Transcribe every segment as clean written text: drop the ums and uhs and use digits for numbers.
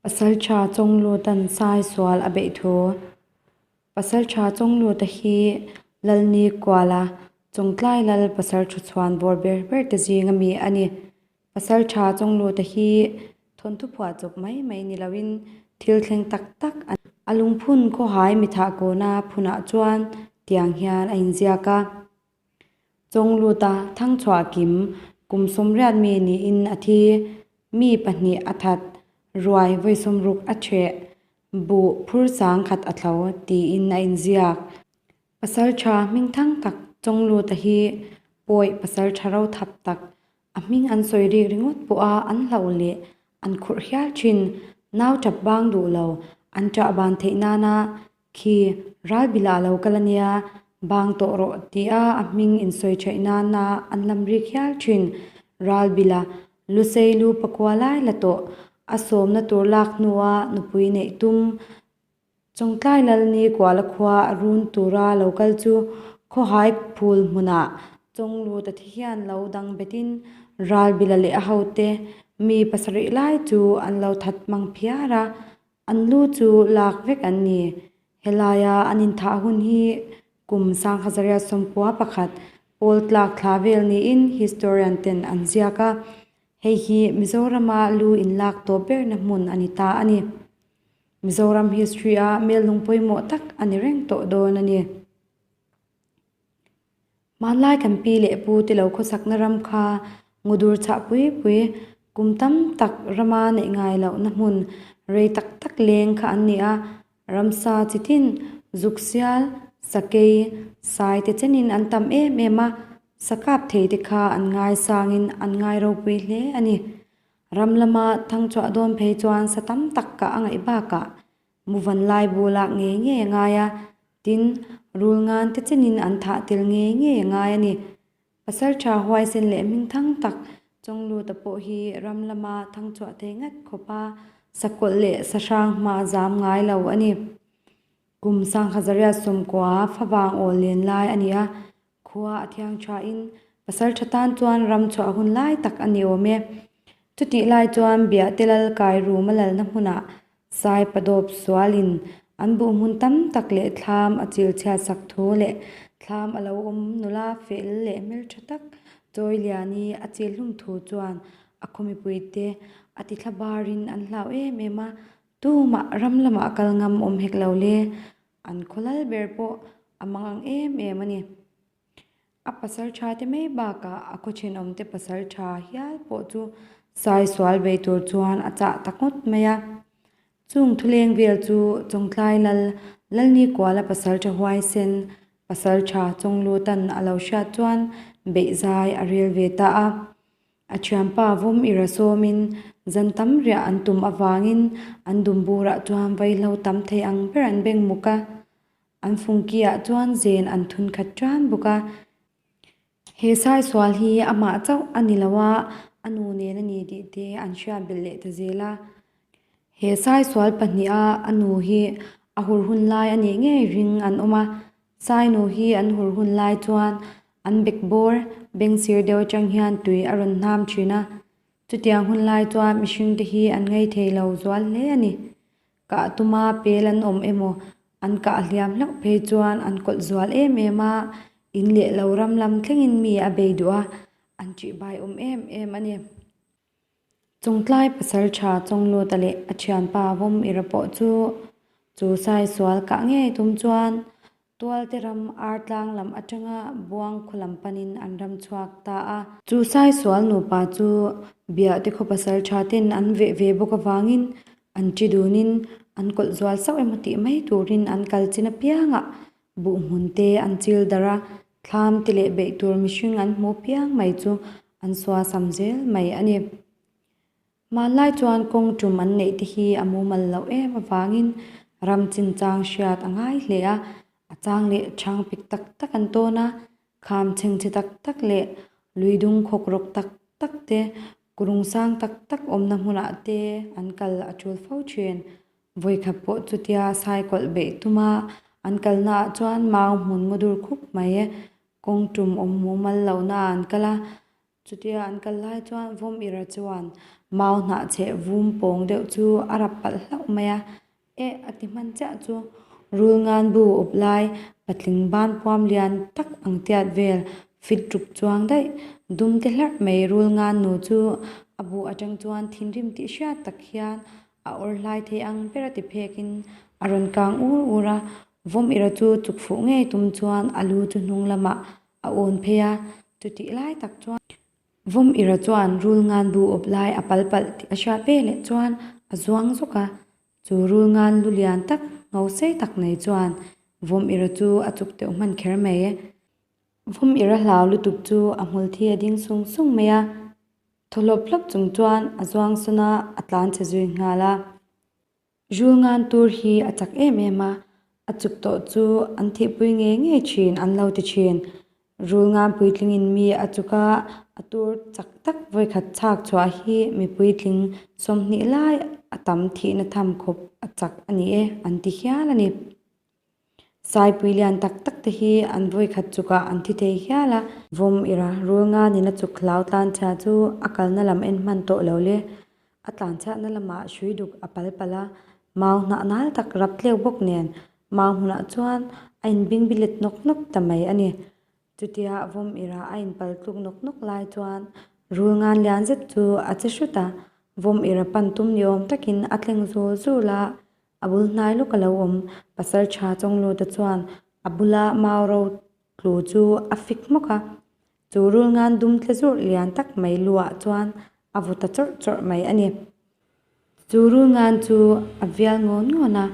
Pasaltha Chawnglutan Sai sual a beih thu. Pasaltha Chawngluta hi Lalni Kuala, Chawngtlai Lal Pasaltha chhuan bawr ber ber te zinga mi a ni. Pasaltha Chawngluta hi thawnthu phuah chawp mai mai ni loin thil thleng tak tak a ni. A lungphun khawhai mithah kawna phunah chuan tiang hian a inziak a. Chawngluta thangchhuah kim kum 80 mi niin a thi. Mi pahnih a that, ruai vawi 60 a ṭheh, buh phur 10,000 a thlo tiin a inziak. Pasalṭha hmingthang tak Chawngluta hi pawi pasalṭha ro thap tak, a hming an sawi rik ringawt pawha an hlauh leh an khurh hial ṭhin. Nau ṭap bang duh lo, an ṭah ban theih nana Khi ral bilah lo kal a nia, bang tawh rawh tia a hming insawi theih nana an lam rik hial thin. Ral bila Lusei lu pakua lai la tawh, a sawmna tur lak hnua nupui neih tum Chawngtlai Lalni Kuala khua a run tura lo kal chu khawhai phul hmunah Chawnglut a thi hian lo dang betin ral bila leh a hote mi pasarih lai chu an lo that mang phiar a. An lu chu lak vek an ni. Helaia an inthah hun hi kum 1991 pawl tlak thla vel niin historian ten an ziak a. Hei hi Mizorama lu inlak tawp berna hmun a ni ta a ni. Mizoram history a mellung pawimawh tak a ni reng tawh dawn a ni. Hmanlai kan pi leh pu te lo khawsakna ram kha ngudur chhah pui pui, kum tam tak rama neih ngai lohna hmun rei tak tak leng kha an ni a. Ramsa chi tin, zuk sial, sakei, sai te chenin an tam em em a, sakap thei te kha an ngaisangin an ngai ropui hle a ni. Ram lama thangchhuah dawn phei chuan sa tam tak kah a ngaih bakah Muvan lai bu lak ngei ngei a ngai a, tin, rul ngan te chenin an thah tel ngei ngei a ngai a ni. Pasaltha huaisen leh hmingthang tak Chawngluta pawh hi ram lama thangchhuah thei ngat khawpa sakawlh leh sahrang hma zam ngai lo a ni. Kum 1990 favang awl len lai a ni a, Khua a thiang thain pasal tha tan chuan ram chhuah hun lai tak a ni awm e. Chutih lai chuan Biahte lal kai rum a lalna hmunah Sai padawp sualin an buh hmun tam tak leh thlam a chil chhiat sak thu leh thlam a lo awm nula fel leh hmeltha tak Chawiliani a chil hlum thu chuan a khaw mipuite a ti thla barin an hlau em em a, tumah ram lamah kal ngam awm hek lo le. An khaw lal ber pawh a mang ang em em a ni. A pasal tha te mai bakah a khaw thenawmte pasal tha hial pawh chu sai sual bei tur chuan a chah ta ngawt mai a. Chung thuleng vel chu Chawngtlai lal Lalni Kuala pasal tha huaisen pasal tha Chawnglutan a lo hriat chuan beihzai a rel ve ta a. A thianpa vawm ira sawmin zan tam riah an tum avangin an dumburah chuan vaihlo tam thei ang ber an beng muk a. An fungki-ah chuan zen an thun khat tan bawk a. He saisual hi amah chauh a ni lo a, a nu nen a ni tih te an hriat belh leh ta zel a. He saisual pahniha a nu hi a hur hun lai a nih ngei ring an awm a. Sainu hi an hur hun lai chuan an bek bawr beng sir deuh atang hian tui a rawn hnam thin a. Chutiang hun lai chuan mihringte hi an ngei thei lo zual hle a ni. Kah tuma pel an awm emaw an kah hliam hlauh phei chuan an kawlh zual em em a, in leh lo ram lam thlengin mi a bei duh a, an ṭihbai awm em em a ni. Chawngtlai pasal tha Chawngluta leh a thianpa Vawm Ira pawh chu chu saisual kah ngei tum chuan Tualte ram Artlang lam atanga Buang khaw lam panin an ram chhuak ta a. Chu saisual nupa chu Biahte khaw pasal tha ten an veh ve bawk avangin an ṭi dunin an kawlh zual sauh emaw tih mai turin an kal chin apiangah buh hmun te an chil darh a, thlam te leh beih tur mihring an hmu piang mai chu an suasam zel mai a ni. Hmanlai chuan kawng tum an neih te hi a mumal loh em avangin ram chinchang hriat a ngai hle a, a chang leh chhang pik tak tak an tawn a, kham chhengchhe tak tak leh lui dung khawk rawk tak tak te, kurung sang tak tak awmna hmunah te an kal a tul fo thin. Vawikhat pawh chutia saikawlh beih tuma an kalnaah chuan mau hmun ngaw dur khup mai kawng tum awm mumal lohnaah an kal a. Chutia an kal lai chuan Vawmira chuan mau hnah chheh vum pawng deuh chu a rap palh hlauh mai a, Eh a ti hman chiah chu rul ngan bu up lai patling ban puam lian tak ang tiat vel fit ruk chuang daih dum te hlarh mai rul ngan nu chu a bu atang chuan thinrim tih hriat tak hian a awr hlai thei ang ber a ti phek in a rawn kang ur ur a, Vawmira chu chuk fuh ngei tum chuan a lu chu hnung lamah a awn phei a, chutih lai tak chuan Vawmira chuan rul ngan bu awp lai a pal palh tih a hriat ve leh chuan a zuang zawk a, chu rul ngan lu lian tak ngho sei tak nei chuan Vawmira chu a chuk teuh hman kher mai. Vawmira hlau lutuk chu a hmul thi a ding sung sung mai a, thaw hlawp hlawp chung chuan a zuang sawn a, a tlan chhe zui nghal a. Rul ngan tur hi a chak em em a, a chuk tawh chu an thihpui ngei ngei thin an lo ti thin. Rul ngan puitlingin mi a chuk a, a tur chak tak vawikhat chhak chhuah hi mi puitling 20 lai a tam thihna tham khawp a chak a ni e an ti hial a ni. Saipui lian tak tak te hi an vawikhat chukah an thi thei hial a. Vawm ira rul nganin a chuk hlau tlanchhia chu a kalna lam en hman tawh lo le. A tlanchhiatna lamah hrui duk a pal palh a, mau hnah nal tak rap tleu bawk nen mau hmunah chuan a inbingbi let nawk nawk ta mai a ni. Chutia vawm ira a inpal tluk nawk nawk lai chuan rul ngan lian zet chu a che hrut a, vawm ira pan tum ni awm takin a tleng zul zul a, A bul hnai lawk a lo awm. Pasal tha Chawngluta chuan a bula mau ro tlu chu a fik hmawk a. Chu rul ngan dum tle zurh lian tak mai luah chuan a vu ta chawrh chawrh mai a ni. Chu rul ngan chu a vial ngawn ngawn a,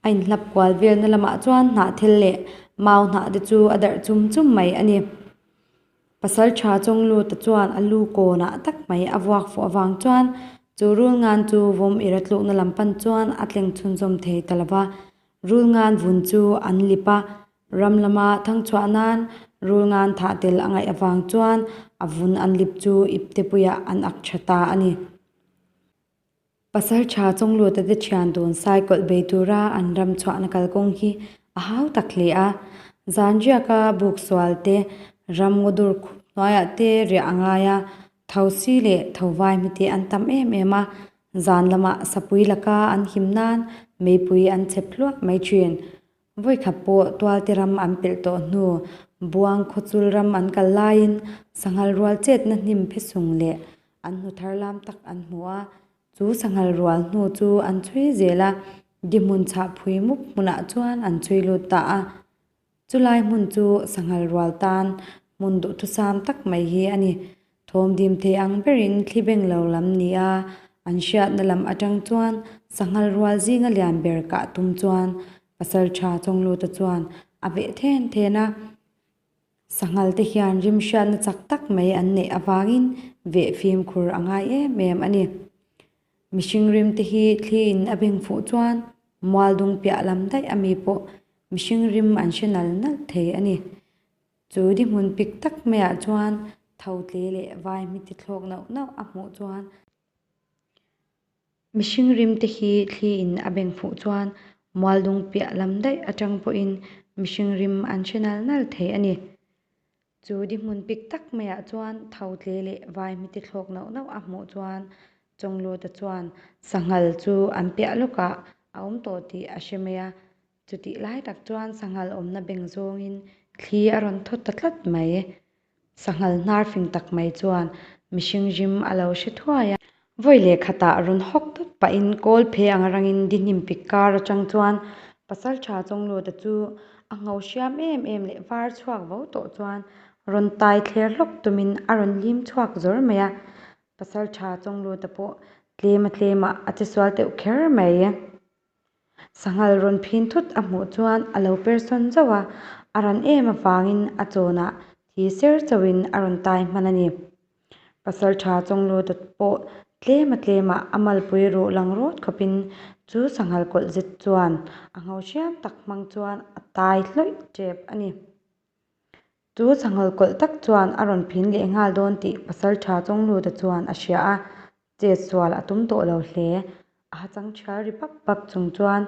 a inhlap kual velna lamah chuan hnahthel leh mau hnah te chu a darh chum chum mai a ni. Pasal tha Chawngluta chuan a lu kawnah tak mai a vuak fuh avang chuan chu rul ngan chu vawm ira tlukna lam pan chuan a tleng chhunzawm thei ta lova. Rul ngan vun chu an lip a, ram lama thangchhuah nan rul ngan thah tel a ngaih avang chuan a vun an lip chu ipte puiah an ak tha ta a ni. Pasal tha Chawngluta te thian dun saikawlh bei tura an ram chhuahna kalkawng hi a hau tak hle a. Zan riaka buk sual te, ram ngaw dur khup hnuaiah te riah a ngai a, thosi leh thovai hmite an tam em em a. Zan lamah sapui laka an him nan meipui an chep hluak mai thin. Vawikhat pawh tualte ram an pelh tawh hnu, Buang khawchul ram an kal laiin sanghal rual chetna hnim phe sung leh an hnu thar lam tak an hmu a, chu sanghal rual hnu chu an chhui zel a, di hmun chhah phui mup hmunah chuan an chhui lut ta a. Chulai hmun chu sanghal rual tan hmun duhthusam tak mai hi a ni. Thawm dim thei ang berin thli beng lo lam ni a, an hriatna lam atang chuan sanghal rual zinga lian ber kah tum chuan pasal tha Chawngluta chuan a veh then then a. Sanghal te hian rim hriatna chak tak mai an neih avangin veh fimkhur a ngai em em a ni. Mihring rim te hi thli in a beng fuh chuan mual dung piah lam daih ami pawh mihring rim an hre nal nalh thei a ni. Chu di hmun pik tak maiah chuan tho tle leh vai hmiti thlawk nauh nauh a hmuh chuan mihring rim te hi thli in a beng fuh chuan mual dung piah lam daih atang pawhin mihring rim an hre nal nal thei a ni. Chu di hmun pik tak maiah chuan tho tle leh vai hmiti thlawk nauh nauh a hmuh chuan Chawngluta chuan sanghal chu an piah lawkah a awm tawh tih a hre mai a. Chutih lai tak chuan sanghal awmna beng zawngin thli a rawn thawt ta tlat mai. Sanghal hnar fing tak mai chuan mihring rim a lo hre thuai a. Vawi leh khatah rawn hawk dawt pahin kawl phe ang rangin di hnim pik kar atang chuan Pasaltha Chawngluta chu a ngho hriam em em leh var chhuak vo tawh chuan rawn tai thler hlawk tumin a rawn lim chhuak zawr mai a. Pasaltha Chawngluta pawh tlema tlemah a che sual teuh kher mai. Sanghal rawn phin thut a hmuh chuan a lo per sawn zauh a, a ran em avangin a chawnah thi ser chauhin a rawn tai hman a ni. Pasaltha Chawngluta pawh tlema tlemah a malpui ruh lang rawt khawpin chu sanghal kawlh zet chuan a ngho hriam tak hmang chuan a tai hlawih tep a ni. Chu sanghal kawlh tak chuan a rawn phin leh nghal dawn tih Pasaltha Chawngluta chuan a hria a, Chet sual a tum tawh lo hle. A hachang thial ri pap pap chung chuan,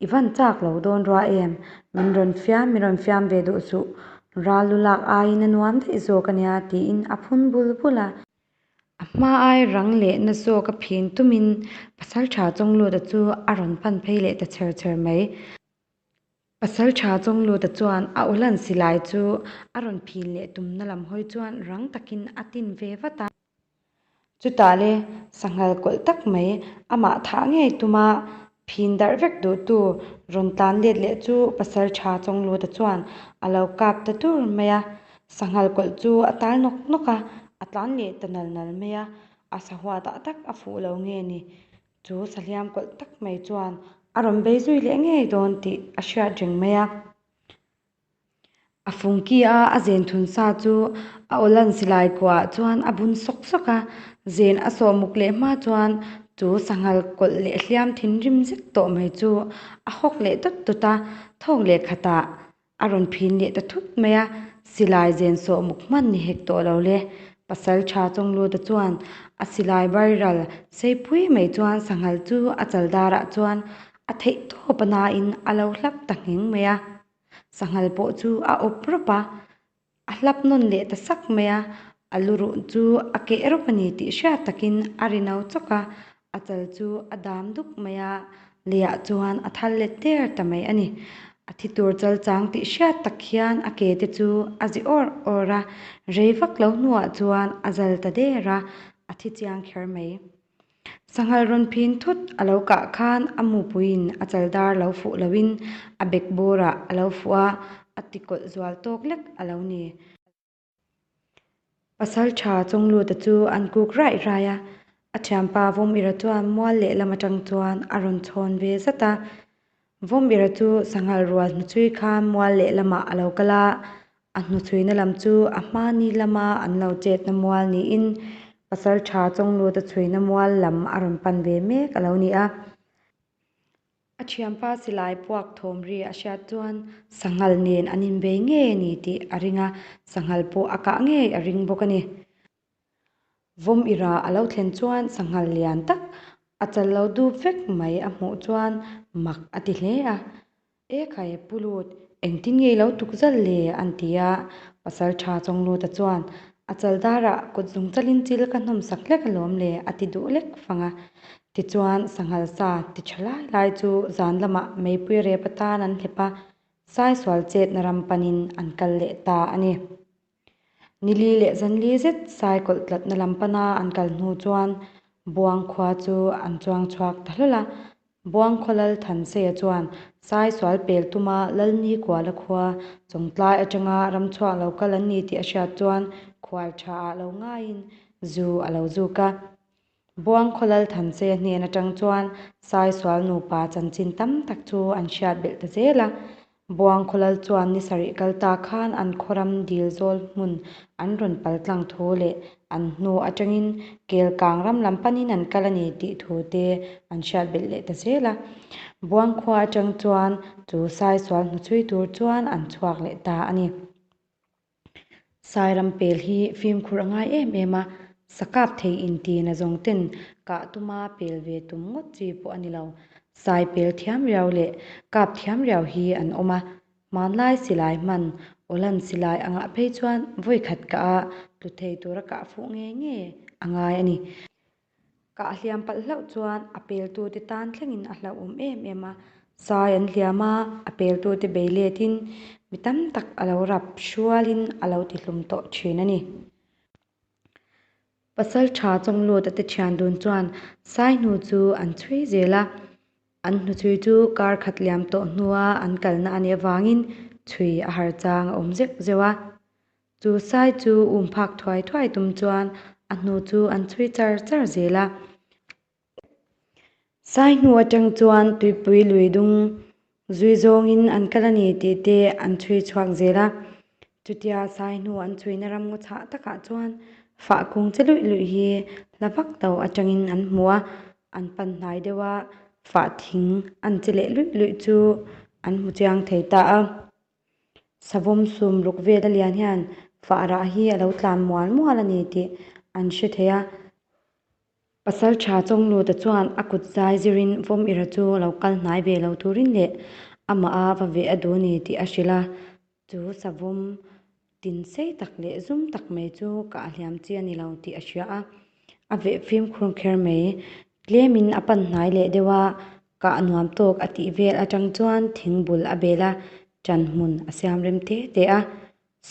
I van chak lo dawn rua em? Min rawn fiam, min rawn fiam ve duh suh. Ral lu lak aiin a nuam daih zawk a nia, tiin a phun bul bul a. Hma ai rang leh na zawk a phin tumin Pasaltha Chawngluta chu a rawn pan phei leh ta chher chher mai. Pasaltha Chawngluta chuan a awlan silai chu a rawn phin leh tumna lam hawi chuan rang takin a tin ve vat a. Chutah le sanghal kawlh tak mai amah thah ngei tuma phin darh vek duhtu rawn tlan let leh chu Pasaltha Chawngluta chuan a lo kap ta dur mai a. Sanghal kawlh chu a tal nawk nawk a, a tlan leh ta nal nal mai a, a sahuatah tak a fuh lo nge ni? Chu sahliam kawlh tak mai chuan a rawn bei zui leh ngei dawn tih a hriat reng mai a. A fungki a a zen thun sa chu a awlan silai kuahah chuan a bun sawk sawk a, zen a sawh muk leh hma chuan chu sanghal kawlh leh hliam thinrim zet tawh mai chu a hawk leh dawt dawt a, thawk leh khatah a rawn phin leh ta thut mai a, silai zen sawh muk hman ni hek tawh lo le. Pasal tha Chawngluta chuan a silai bairal seipui mai chuan sanghal chu a chal darah chuan a theih tawp a nain a lo hlap ta ngheng mai a. Sanghal pawh chu a awp rawp a, a hlap nawn leh ta sak mai a, a lu ruh chu a keh rawp a ni tih hriat takin a ri no chawk a, a chal chu a dam duk mai a, leiah chuan a thal let der ta mai a ni. A thi tur chal chang tih hriat tak hian a ke te chu a zi awr awr a, rei vak lo hnuah chuan a zal ta der a, a thi chiang kher mai. Sanghal rawn phin thut a lo kah khan a mupuiin a chaldar lo fuh loin a bek bawrah a lo fuh a, a ti kawlh zual tawk lek a lo ni. Pasaltha Chawngluta chu an kuk raih raih a, a thianpa Vawmira chuan mual lehlam atang chuan a rawn chhawn ve zat a. Vawmira chu sanghal rual hnuchhui khan mual lehlamah a lo kal a, A hnuchhuina lam chu a hmani lama an lo chetna mual niin Pasaltha Chawngluta chhuina mual lam a rawn pan ve mek a lo ni a. A thianpa silai puak thawm ri a hriat chuan sanghal nen an inbei ngei a ni tih a ring a, sanghal pawh a kah ngei a ring bawk a ni. Vawm ira a lo thlen chuan sanghal lian tak a chal lo dup vek mai a hmuh chuan mak a ti hle a. E khai pu lut, engtin nge i lo tuk zal le? an ti a. Pasal tha Chawngluta chuan a chal darah kut zung chalin chil ka hnawm sak hlek alawm le a ti duh lek fang a. Tichuan sanghal sa ti tha lai lai chu zan lamah meipui rep atan an hlep a, saisual chetna ram panin an kal leh ta a ni. Nili leh zanli zet saikawlh tlatna lam pana an kal hnu chuan Buang khua chu an chuang chhuak ta hlawl a. Buang khaw lal Thanseia chuan saisual pel tuma Lalni Kuala khua Chawngtlai atanga ramchhuak lo kal an ni tih a hriat chuan khual tha ah lo ngaiin zu a lo zuk a. Buang khaw lal Thanseia hnen atang chuan saisual nupa chanchin tam tak chu an hriat belh ta zel a. Buang khawlal chuan ni sarih kal ta khan an khawram dil zawl hmun an rawn pal tlang thu leh an hnu atangin kel kang ram lam panin an kal a ni tih thu te an hriat belh leh ta zel a. Buang khua atang chuan chu saisual hnuchhui tur chuan an chhuak leh ta a ni. Sairam pel hi fimkhur a ngai em em a, sakap thei intina zawng ten kah tuma pel ve tum ngawt chi pawh a ni lo. Sai pel thiam riau leh kap thiam riau hi an awm a, hmanlai silai hman awlan silai angah phei chuan vawikhat kah a tlu thei tura kah fuh ngei ngei a ngai a ni. Kah hliam palh hlauh chuan a peltute tan thlengin a hlauhawm em em a, sai an hliam a, a peltute bei letin mi tam tak a lo rap hrualin a lo tihlum tawh thin a ni. Pasaltha Chawngluta te thian dun chuan sai hnu chu an chhui zel a, an hnuchhui chu kar khat liam tawh hnua an kalna a nih avangin chhui a har chang a awm zeuh zeuh a. Chu sai chu um phak thuai thuai tum chuan a hnu chu an chhui char char zel a. Sai hnu atang chuan tuipui lui dung zui zawngin an kal a ni tih te an chhui chhuak zel a. Chutia sai hnu an chhuina ram ngaw chhah takah chuan fah kung che luih luih hi hla vak lo atangin an hmu a, an pan hnai deuh a, fah thing an che leh luih luih chu an hmu chiang thei ta a. Savawm sum ruk vel a lian hian fah rah hi a lo tlan mual mual a ni tih an hre thei a. Pasal tha Chawngluta chuan a kut zai zirin vawm ira chu lo kal hnai ve lo turin leh amah a va veh a duh a ni tih a hrilh a. Chu savawm tin sei tak leh zum tak mai chu kah hliam chi a ni lo tih a hria a. A veh fimkhur kher mai. Tlemin a pan hnai leh deuh a, kah nuam tawk a tih vel atang chuan thing bul a bel a, ṭan hmun a siam rem te te a.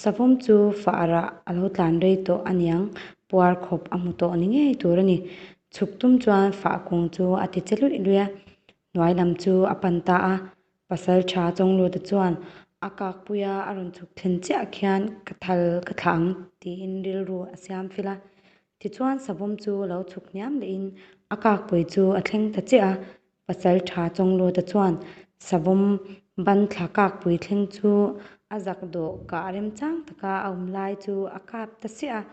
Savawm chu fahrah a lo tlan rei tawh aniang, puar khawp a hmu tawh ni ngei tur a ni. Chhuk tum chuan fah kung chu a ti che luih luih a, hnuai lam chu a pan ta a. Pasalṭha Chawngluta chuan a kakpuia a rawn chhuk thlen chiah khian ka thal ka thlah ang tiin rilru a siam fil a. Tichuan savawm chu lo chhuk hniam lehin a kakpui chu a thleng ta chiah a. Pasalṭha Chawngluta chuan savawm ban thla kakpui thleng chu a zak dawh kah remchang taka a awm lai chu a kap ta siah a.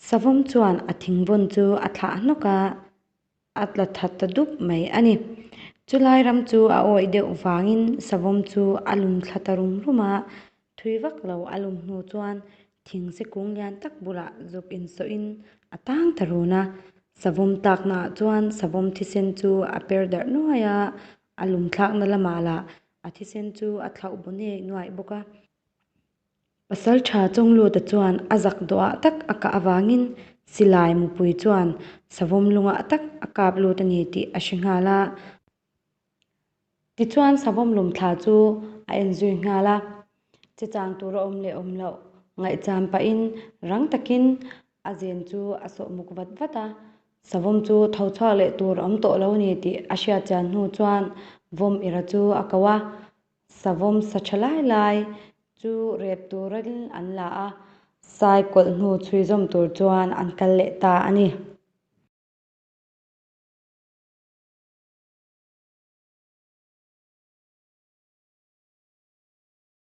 Savawm chuan a thingvawn chu a thlah hnawk a. A tla tha ta dup mai a ni. Chulai ram chu a awih deuh vangin savawm chu a lum thla ta rum rum a, thui vak lo a lum hnu chuan thingse kung lian tak bulah zuk insawhin a tang ta run a. Savawm tlaknaah chuan savawm thisen chu a per darh nuai a, a lum thlakna lamah lah a thisen chu a thlauh baw nek nuaih bawk a. Pasalṭha Chawngluta chuan a zak dawhah tak a kah avangin silai mupui chuan savawm lungah tak a kap lut a ni tih a hre nghal a. Tichuan savawm lumthla chu a en zui nghal a, chechang tur a awm leh awm loh ngaihcham pahin rang takin a zen chu a sawh muk vat vat a. Savawm chu tho chhuak leh tur a awm tawh lo a ni tih a hriat chian hnu chuan vawm ira chu a ko a, Savawm sa tha lai lai chu rep turin an la a, sai kawlh hnu chhui zawm tur chuan an kal leh ta a ni.